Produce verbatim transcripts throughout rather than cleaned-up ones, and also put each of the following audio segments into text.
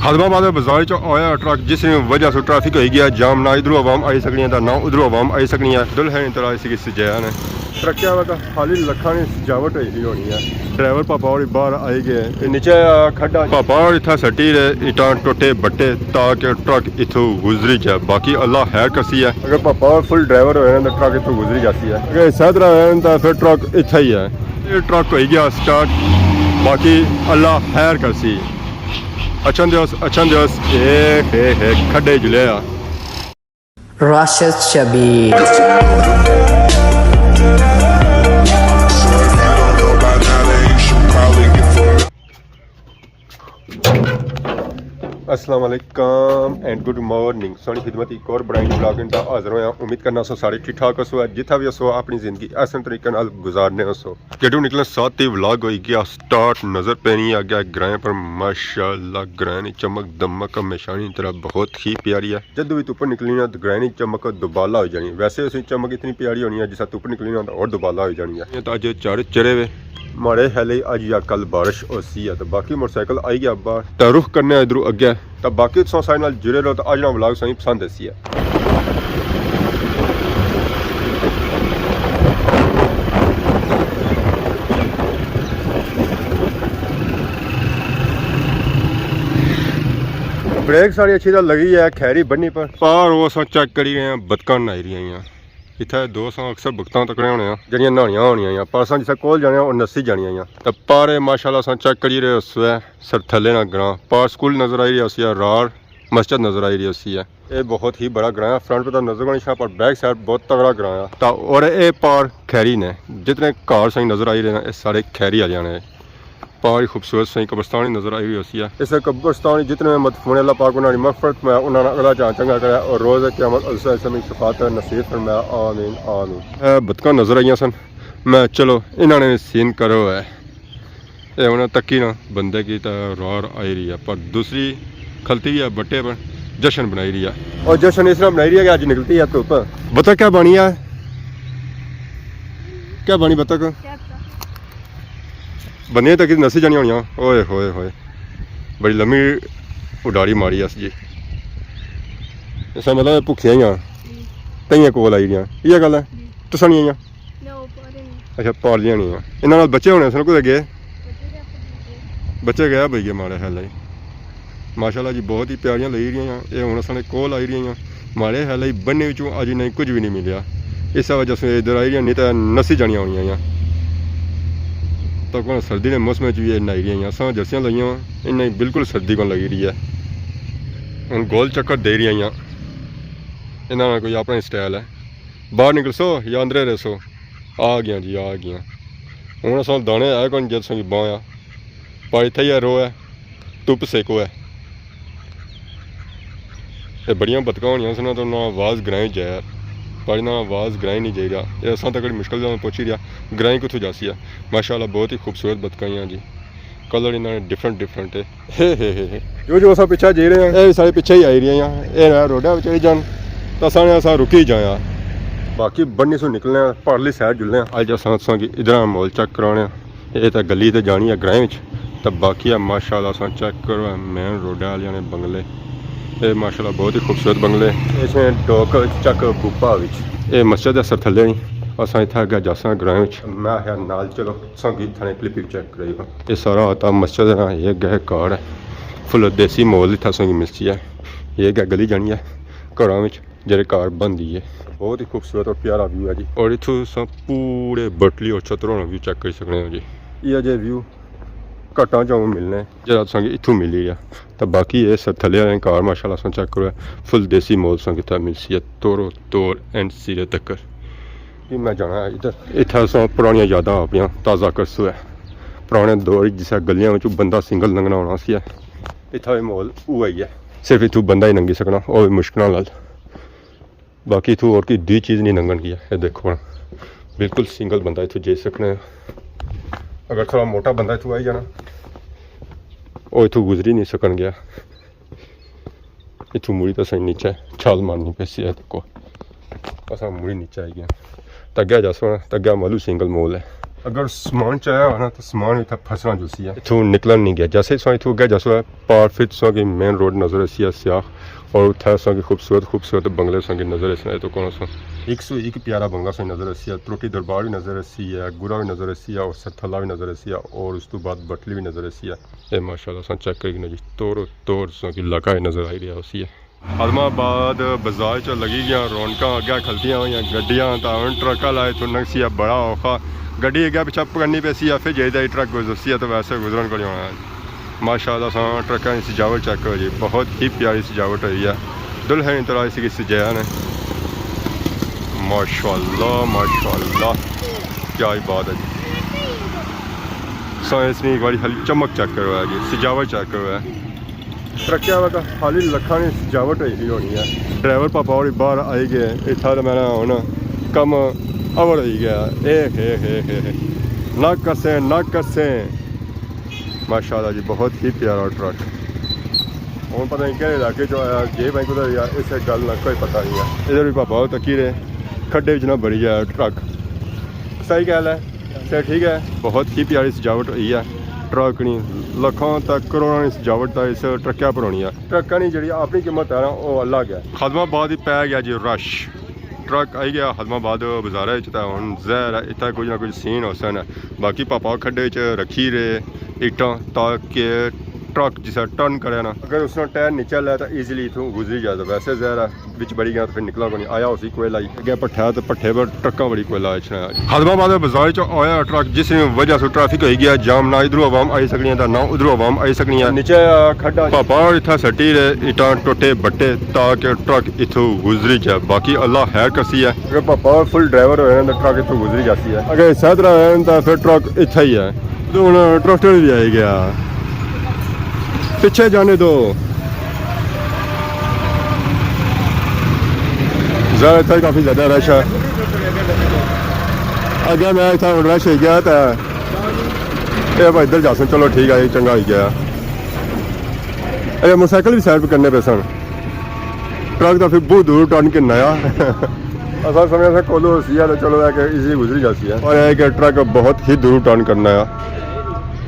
آدم آباد بازار چ آیا ٹرک، جس نی وجہ سے ٹریفک ہوئی گیا جام، نہ ادھروں عوام آئی سکنی ہے تے نہ ادھروں عوام آئی سکنی ہے۔ دلہن ادھر آئی سی سجایا نے۔ ٹرکیا وقت خالی لکھاں نی سجاوٹ ہوئی دی ہونی ہے۔ ڈرائیور پاپا ہوری باہر آئی گئے۔ نیچے کھڈا پاپا ہور اتھا سٹی رہے، اٹاں ٹوٹے بٹے تاکہ ٹرک اتھوں گزری جائے۔ باقی اللہ خیر کرسی ہے۔ اگر پاپا ہور فل ڈرائیور ہوئے نا تو ٹرک اتھوں گزری جاسی ہے۔ اگر اسے طرح ہوئے نا تو پھر ٹرک اتھا ہی ہے۔ یہ ٹرک ہوئی گیا سٹارٹ، باقی اللہ خیر کرسی۔ اچھن دیوس، اچھن دیوس، اے، اے، اے، کھڈے جلے آ۔ راشد شبیر۔ السلام علیکم اینڈ گڈ مارننگ۔ سوہنی خدمت ایک اور برانڈ ولاگ نال حاضر ہویا۔ امید کرنا سو سارے ٹھیک ٹھاک ہوسو، جتھا بھی ہوسو اپنی زندگی احسن طریقے نال گزارنے ہوسو۔ گڈو نکلنے ساتھ ہی ولاگ ہوئی گیا سٹارٹ۔ نظر پینی ہے اگے گرائیں پر، ماشاءاللہ گرائیں نی چمک دمک ہمیشہ نی طرح بہت ہی پیاری ہے۔ جدوں بھی تپ نکلنی نا تو گرائیں نی چمک دوبالا ہوئی جانی۔ ویسے اس نی چمک اتنی پیاری ہونی ہے، جس طرح تپ نکلنی نا تو ہور دوبالا ہوئی جانی ہے۔ یہ تو اج چار چڑھے وے، ماڑے خیال اج یا کل بارش ہوسی ہے۔ تو باقی موٹر سائیکل آئی گیا باہر، تو رخ کرنے ادھروں اگے۔ تو باقی تساں سارے نال جڑے رہو، تو اج نا ولاگ تساں کی پسند ایسی ہے۔ بریک ساری اچھی طرح لگی ہے کھیری بنی پر۔ پار وہ اساں چیک کری رہے ہیں، بتکاں نہائی رہی ہیں۔ اتھے دو اساں اکثر بتکاں تکنے ہونے ہیں، جڑیاں نہانیاں ہونیاں ہیں، پر اساں جسے کول جانے ہیں، وہ نسی جانیاں ہیں۔ تے پار اے ماشاءاللہ اساں چیک کری رہے اس وے سر تھلے نا گراں، پار سکول نظر آئی رہی ہوسی ہے، رار مسجد نظر آئی رہی ہوسی ہے۔ اے بہت ہی بڑا گراں ہے، فرنٹ پہ تو نظر نہیں شاہ، پر بیک سائیڈ بہت تگڑا گراں ہے۔ تا اور اے پار کھیری نے، جتنے گھر سائیں نظر آئی رہے ہیں، اے سارے کھیری آلیاں نے۔ پار ہی خوبصورت سائیں قبرستان ہی نظر آئی رہی ہوسی ہے۔ اس قبرستان جتنے مدفون اللہ پاک انہاں دی مغفرت میں انہاں نا اگلا جہان چنگا کرے اور روز قیامت اس سے میں شفاعت نصیب فرمایا۔ آمین، آمین۔ اے بتکاں نظر آئیاں سن، میں چلو انہاں نے سین کرو ہے۔ اے انہاں تکی نا بندے کی تے رار آئی رہی ہے، پر دوسری کھلتی ہوئی ہے بٹے پر، جشن بنائی رہی ہے۔ اور جشن اس طرح بنائی رہی ہے کہ اج نکلتی ہے دھوپ۔ بتک کیا بانی ہے؟ کیا بانی بتک؟ کیا پتا؟ بندیاں تک نسی جانیاں ہونیاں۔ اوئے ہوئے ہوئے، بڑی لمبی اڈاری ماری اس جی۔ اس کا مطلب بھکھیاں ہی آں، تئیاں کول آئی رہیاں۔ یہ گل ہے؟ تساں نہیں آئیاں؟ نہ، وہ پارے نہیں۔ اچھا، پارلیاں نہیں ہیں۔ انہاں نال بچے ہونے سن، کدھر گئے؟ بچے گئے؟ بچے غائب ہوئی گئے ماڑے خیال ہے۔ ماشاءاللہ جی، بہت ہی پیاریاں لگی رہیاں ہیں۔ یہ ہن اساں نے کول آئی رہیاں ہیں۔ ماڑے خیال ہے بننے وچوں اج انہیں کچھ بھی نہیں ملیا۔ اس وجہ سے ادھر آئی رہیاں، نہیں تو نسی جانیاں ہونیاں ہیں۔ تو کون سردی نے موسم وچ بھی یہ نہائی رہیاں ہیں۔ اساں جرسیاں لگیاں ہیں، انہیں بالکل سردی کون لگی رہی ہے۔ ہن گول چکر دے رہیاں ہیں۔ انہاں نا کوئی اپنا ہی سٹائل ہے۔ باہر نکلسو یا اندرے رہسو؟ آ گیاں جی، آ گیاں۔ ہن اساں دانے ہے کون جے تساں کی بانہہ آ۔ پاڑی تھئی ہے، رو ہے، دھپ سیکو ہے۔ اے بڑیاں بتکاں ہونیاں سن تو انہاں آواز گرائیں جائے یار۔ پاڑی نہ آواز گرائیں نہیں جائی رہا۔ اے اساں تک بڑی مشکل نال پہنچی رہیا۔ گرائیں کتھوں جاسی ہے؟ ماشاءاللہ بہت ہی خوبصورت بتکاں ہیں جی۔ کلر انہاں نے ڈفرنٹ ڈفرنٹ ہے۔ ہے، ہے، ہے، ہے۔ جو جو اساں پچھے جائی رہے ہیں، اے سارے پچھے ہی آئی رہی ہیں۔ اے نہ روڈا وچ چڑھی جان، تاں اساں نے اساں رکی جایا۔ باقی بنی سو نکلنے ہیں، پارلی سائیڈ جلنے ہیں۔ اج اساں تساں کی ادھر ماحول چیک کرانے ہیں۔ اے تے گلی تے جانی ہے گرائیں وچ، تے باقی ہے ماشاءاللہ اساں چیک کرو، مین روڈا والے نے بنگلے۔ اے ماشاءاللہ بہت ہی خوبصورت بنگلے۔ اس نے ڈوک چک بوپا وچ۔ اے مسجد ہے سر تھلے نہیں، اساں اتھا اگے جاساں گرائیں وچ۔ میں آخیا نال چلو۔ سنگی تھانے کلپ وی چیک کرائی۔ اے سارا آتا مسجد ہے نا، اے گئے کار ہے۔ فل دیسی ماحول اتھا سنگی ملسی ہے۔ اے گئے گلی جانی ہے، گھراں وچ جڑے کار بندی ہے۔ بہت ہی خوبصورت اور پیارا ویو ہے جی۔ اور اتھوں ساں پورے بٹلی اور چھتروں نا ویو چیک کری سکنے ہو جی۔ اے جے ویو گھٹاں چاؤں ملنے، جڑا سنگی اتھوں ملی ہے۔ تے باقی اے سر تھلے والے کار ماشاءاللہ ساں چیک کرو، فل دیسی ماحول ساں کتھا ملسی ہے، تورو تور اینڈ سرے تکر۔ جی میں جانا ہے ادھر۔ اتھا اساں پرانیاں یاداں اپنیاں تازہ کرسو ہے۔ پرانے دور وچ جسے گلیاں وچ بندہ سنگل لنگھنا ہونا سی ہے۔ اتھا وی ماحول اوہی ہے۔ صرف اتھوں بندہ ہی لنگھی سکنا، او وی مشکلاں نال۔ باقی اتھوں ہور کوئی دوئی چیز نہیں لنگھن گیا۔ اے دیکھو ہن، بالکل سنگل بندہ اتھوں جائی سکنا ہے۔ اگر تھوڑا موٹا بندہ اتھوں آئی جانا، او اتھوں گزری نہیں سکن گیا۔ اتھوں مڑی تے اساں نیچے چھال مارنی پیسی ہے۔ دیکھو، اساں مڑی نیچے آئی گئے۔ تے اگے جاسو نا، تے اگے مالو سنگل ماحول ہے۔ اگر سامان چاہیا ہونا تو سامان اتھا پھسنا جوسی ہے، اتھوں نکلن نہیں گیا۔ جیسے تساں اتھوں اگے جاسو ہے پار، پھر تساں کی مین روڈ نظر اسی ہے سیاہ، اور اتھا تساں کی خوبصورت خوبصورت بنگلے تساں کی نظر اسی ہے۔ تو کون سو ایک سو ایک پیارا بنگلہ تساں کی نظر اسی ہے، تروٹی دربار بھی نظر اسی ہے، گرا بھی نظر اسی ہے، اور ستھلا بھی نظر اسی ہے، اور اس تو بعد بٹلی بھی نظر اسی ہے۔ اے ماشاءاللہ تساں چیک کری نا جی، تورو تور تساں کی علاقہ نظر آئی رہیا ہوسی ہے۔ آدم آباد بازار چ لگی گیاں رونقاں، اگے کھلتیاں ہوئیاں گڈیاں، تاں ہن ٹرک آلا اتھوں لنگسی ہے بڑا اوکھا۔ گڈی اگے پچھے کرنی پیسی ہے، پھر جائی تاں ٹرک گزرسی ہے، تو ویسے گزرن کوئی ہونا ہے۔ ماشاءاللہ تساں ٹرکاں دی سجاوٹ چیک کرو جی، بہت ہی پیاری سجاوٹ ہوئی ہے۔ دلہن طرح اس کی سجایا نے۔ ماشاءاللہ، ماشاءاللہ، کیا ہی بات ہے جی۔ تساں اس نی ایک باری خالی چمک چیک کرو ہے جی، سجاوٹ چیک کرو ہے۔ ٹرکے والا خالی لکھاں نی سجاوٹ ہوئی دی ہونی ہے۔ ڈرائیور پاپا ہوری باہر آئی گئے، اتھا تے میرا ہن کم اوڑ ہوئی گیا۔ اے ہے ہے ہے ہے۔ نہ کسے، نہ کسے۔ ماشاءاللہ جی، بہت ہی پیارا ٹرک۔ ہن پتہ نہیں کہڑے علاقے چ آیا، جے بھائی کدھر گیا، اسے گل نا کوئی پتہ نہیں ہے۔ ادھر بھی پاپا ہور تکی رہے، کھڈے وچ نہ بڑی جائے ٹرک۔ صحیح گل ہے۔ صحت ٹھیک ہے، بہت ہی پیاری سجاوٹ ہوئی ہے۔ ٹرک نی لکھاں تک کروڑاں نی سجاوٹ تاں اس ٹرکے پر ہونی ہے۔ ٹرکاں نی جیڑھی اپنی قیمت ہے نا، او الگ ہے۔ خادم آباد ہی پے گیا جی رش۔ ٹرک آئی گیا خادم آباد بازارے وچ، تاں ہن ظاہر ہے اتھا کچھ نہ کچھ سین ہوسن۔ باقی پاپا کھڈے وچ رکھی رہے اٹاں، تاکہ ٹرک جسا ٹرن کرے نا، اگر اس نا ٹائر نیچے لے تاں ایزیلی اتھوں گزری جائے۔ ویسے ظاہر ہے وچ بڑی گیا تو پھر نکلا کونی، آیا ہوسی کوئلہ ہی۔ اگے پٹھا تے پٹھے پر ٹرکاں بڑی کوئلہ اچھنا ہے۔ خادم آباد بازار چ آیا ٹرک، جس نی وجہ سے ٹریفک ہوئی گیا جام، نہ ادھروں عوام آئی سکنی ہے تاں نہ ادھروں عوام آئی سکنی ہے۔ نیچے کھڈا پاپا اتھا سٹی رہے اٹاں ٹوٹے بٹے تاکہ ٹرک اتھوں گزری جائے، باقی اللہ خیر کرسی ہے۔ اگر پاپا فل ڈرائیور ہوئے نا تاں ٹرک اتھوں گزری جاسی ہے، اگر اسے طرح ہوئے نا تاں پھر ٹرک اتھا ہی ہے۔ تو ہن ٹریکٹر بھی آئی گیا، پچھے جانے دو۔ ظاہر اتھا کافی زیادہ رش ہے۔ اگے میں اتھا ہن رش ہوئی گیا تے اے بھائی ادھر جاسوں، چلو ٹھیک ہے، چنگا ہوئی گیا۔ اے موٹر سائیکل بھی سائیڈ پہ کرنے پے سن۔ ٹرک دا پھر بہت دور ٹرن کرنا آ۔ اساں سمجھا سا کولو ہوسی ہے، چلو اے کہ ایزی گزری جاسی ہے، پر اے کہ ٹرک بہت ہی دور ٹرن کرنا آ۔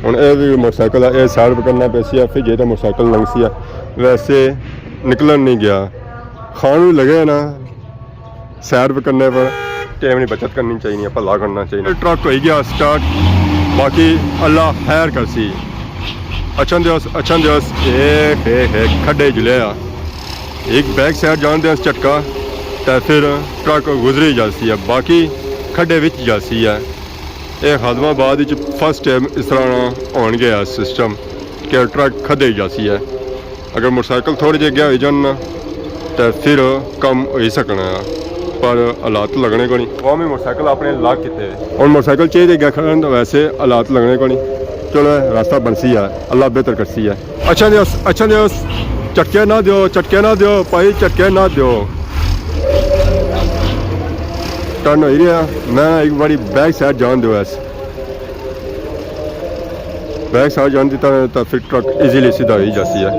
ہن اے بھی موٹر سائیکل ہے، اے سائیڈ پہ کرنا پیسی ہے، پھر جے تے موٹر سائیکل لنگسی ہے۔ ویسے نکلن نہیں گیا، کھان بھی لگے نا۔ سیر وی کرنے پر ٹائم نی بچت کرنی چاہیے، بھلا کرنا چاہیے۔ ٹرک ہوئی گیا سٹارٹ، باقی اللہ خیر کرسی۔ اچھن دیوس، اچھن دیوس، اے ہے ہے کھڈے جلے آ۔ ایک بیک سائیڈ جان دیوس جھٹکا، تے پھر ٹرک گزری جاسی ہے، باقی کھڈے وچ جاسی ہے۔ اے خادم آباد وچ فرسٹ ٹائم اس طرح نا ہون گیا سسٹم کہ ٹرک کھدے ہی جاسی ہے۔ اگر موٹر سائیکل تھوڑے جے اگے ہوئی جان نا تے پھر کم ہوئی سکنا ہے، پر حالات لگنے کو نہیں۔ عوامی موٹر سائیکل اپنے لاک کیتے ہوئے۔ ہن موٹر سائیکل چاہیے اگے کھڑن تے ویسے حالات لگنے کو نہیں۔ چلو راستہ بنسی ہے، اللہ بہتر کرسی ہے۔ اچھا دیوس، اچھا دیوس، جھٹکے نہ دیو، جھٹکے نہ دیو بھائی، جھٹکے نہ دیو۔ ٹرن ہوئی رہیا، میں ایک باری بیک سائیڈ جان دیو ایس۔ بیک سائیڈ جان دیتا ہے تو پھر ٹرک ایزیلی سیدھا ہوئی جاسی ہے۔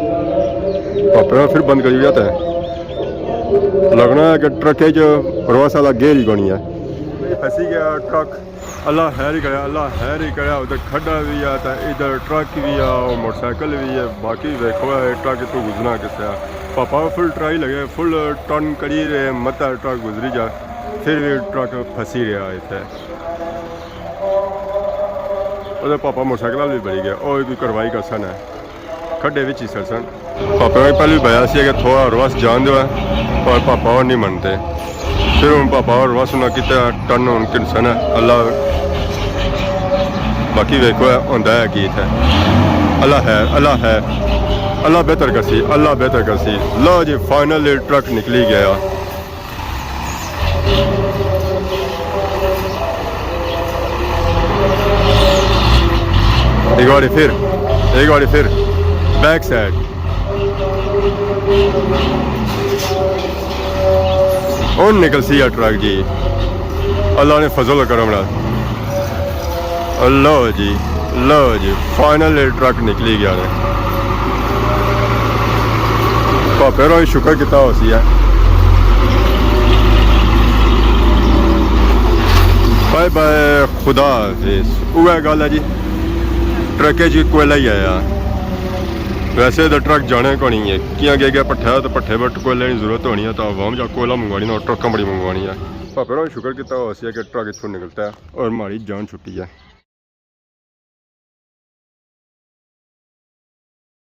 پاپے نے پھر بند کری دیا تھا۔ لگنا ہے کہ ٹرک ہے جو رواس والا گیئر ہی کونی ہے۔ پھنسی گیا ٹرک۔ اللہ خیر ہی کرے، اللہ خیر ہی کرے۔ ادھر کھڈا بھی ہے، تے ادھر ٹرک بھی ہے، اور موٹر سائیکل بھی ہے۔ باقی ویکھو اے ٹرک اتھوں گزرنا کس طرح۔ پاپا فل ٹرائی لگے، فل ٹرن کری رہے، مت ٹرک گزری جا، پھر بھی ٹرک پھنسی رہیا اتھے۔ ادھر پاپا موٹر سائیکل بھی بڑی گیا، اور کوئی کاروائی کرسن ہے۔ کھڈے وچ ہی سرسن۔ پاپا نے پہلے بھی بھایا سی کہ تھوڑا رواس جان دیو ہے، پر پاپا اور نہیں منتے۔ پھر ہن پاپا اور رواس نہ کیتا، ٹرن ہن کنسن ہے۔ اللہ باقی ویکھو ہے، ہوندا ہے کی اتھے۔ اللہ ہے، اللہ ہے، اللہ بہتر کرسی، اللہ بہتر کرسی۔ لو جی، فائنل ٹرک نکلی گیا۔ ایک باری پھر، ایک باری پھر، بیک سائیڈ۔ ہن نکلسی ہے ٹرک جی، اللہ نے فضل و کرم نال۔ لو جی، لو جی، فائنل ٹرک نکلی گیا نے۔ پاپے ہوراں شکر کیتا ہوسی ہے۔ بائے بائے، خدا حافظ۔ اوہ گل ہے جی، ٹرک چ کوئلہ ہی آیا۔ ویسے تو ٹرک جانے کو نہیں ہے، کیاں گئے گئے پٹھا تو پٹھے، بٹ کوئلے کی ضرورت ہونی ہے تو عوام جا کوئلہ منگوانی ہے اور ٹرکاں بڑی منگوانی ہے۔ پاپے نے شکر کیتا ہوا سی کہ ٹرک اتھوں نکلتا ہے اور ہماری جان چھٹی ہے۔